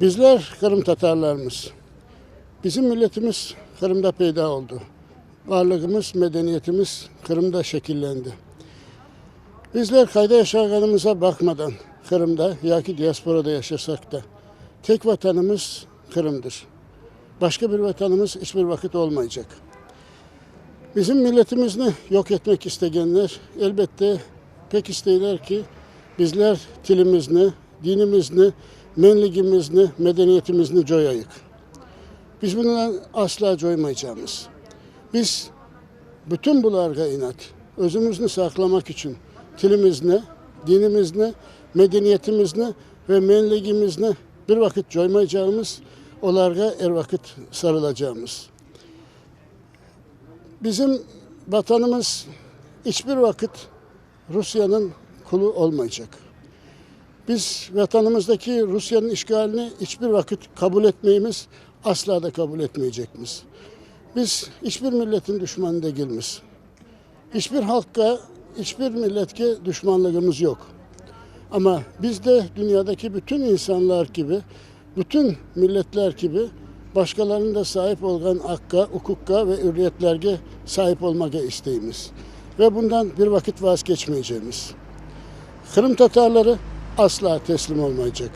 Bizler qırımtatarlarmız. Bizim milletimiz Qırımda peyda oldı. Varlığımız, medeniyetimiz Qırımda şekillendi. Bizler qayda yaşağanımıza baqmadan, Qırımda yaki diasporada yaşasaq da, tek vatanımız Qırımdır. Başqa bir vatanımız iç bir vaqıt olmaycaq. Bizim milletimizni yoq etmek istegenler, elbette, pek isteyler ki, bizler tilimizni, dinimizni, menligimizni, medeniyetimizni coyayıq. Biz bunı asla coymaycaqmız. Biz bütün bularğa inat, özümizni saqlamaq içün tilimizni, dinimizni, medeniyetimizni ve menligimizni bir vaqıt coymaycaqmız, olarğa er vaqıt sarılacaqmız. Bizim Vatanımız iç bir vaqıt Rusiyeniñ qulu olmaycaq. Biz Vatanımızdaki Rusiyeniñ işğalini iç bir vaqıt qabul etmeymiz, asla da qabul etmeycekmiz. Biz iç bir milletin duşmanı degilmiz. İç bir halqqa, iç bir milletke duşmanlığımız yoq. Amma biz de dünyadaki bütün insanlar kibi, bütün milletler kibi başqalarınıñ da saip olğan aqqa, uquqqa ve ürriyetlerge saip olmağa isteymiz. Ve bundan bir vaqıt vazgeçmeycemiz. Qırımtatarları asla teslim olmaycaq.